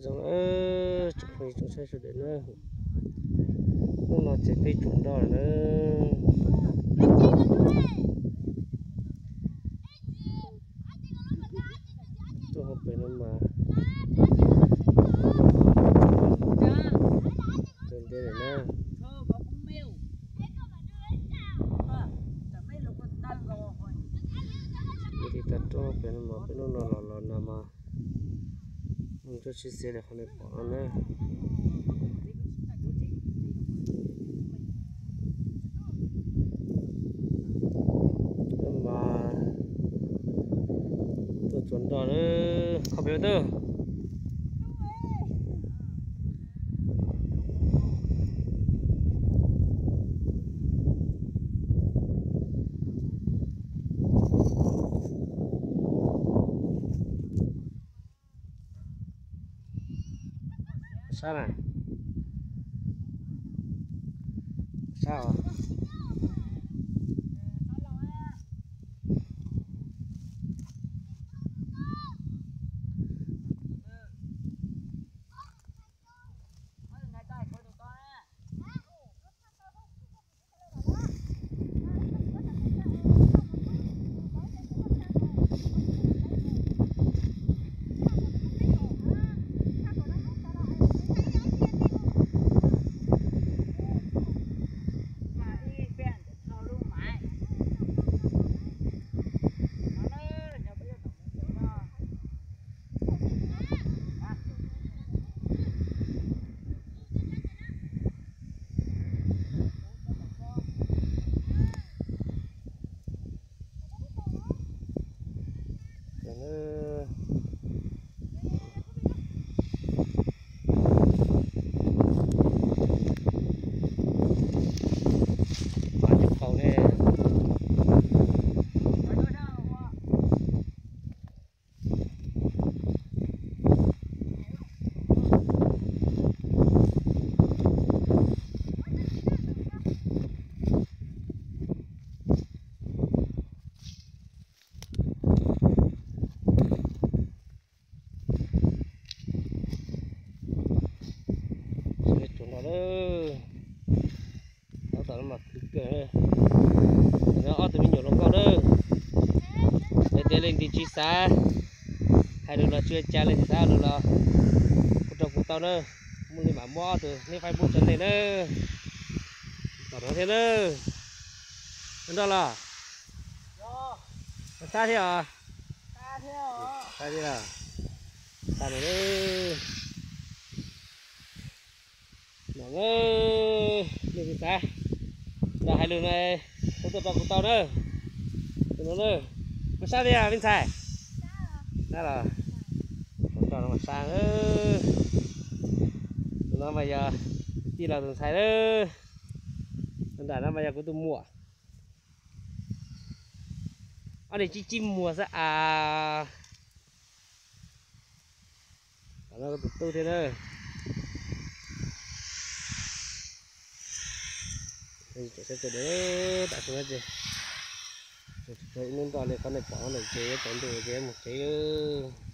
Zoo, tsoom phooj ywg tsoom saib sawv daws na, hnub no ces peb tsaus ntuj lawm na. Tuaj hauv pes no mas, tuaj ntev lawm na. Tiv tas tuaj hauv pes no mas peb hnub no los los no mas, mus tuaj sib xev li qhov nej pom no na. Mas tuaj tsaus ntuj na, qhov pem twg. Sab na, sab os. Tsuas nrog lawm, tab tom no mas khwv kawg. No ob tug me nyuam hluas nkauj na, yog tias leej twg tsis xav hais lus los tsis ua cas, leej twg xav hais lus los kuj rau kuv tau na. Muaj li mam muab ob tug neb Facebook tso ntej na. Tom no thiab na. Nrog los, sab thiab os. Sab thiab os. Xa no, no, leej twg xav los hais lus no, kuj tuaj rau kuv tau na. Tus no na, koj sab thiab me ntxhais? Sab los, tus no mas sab. Tus no mas yog tij laug tus ntxhais na. Tus nram no mas yog kuv tus muam. Ob niag tsib tsib muag xwb as. Tom no kuv tus tub thiab na. Tam sim no ces ib hnub nroj li qhov nej pom no ces yuav tsaus ntuj ces yuav mus tsev lawm.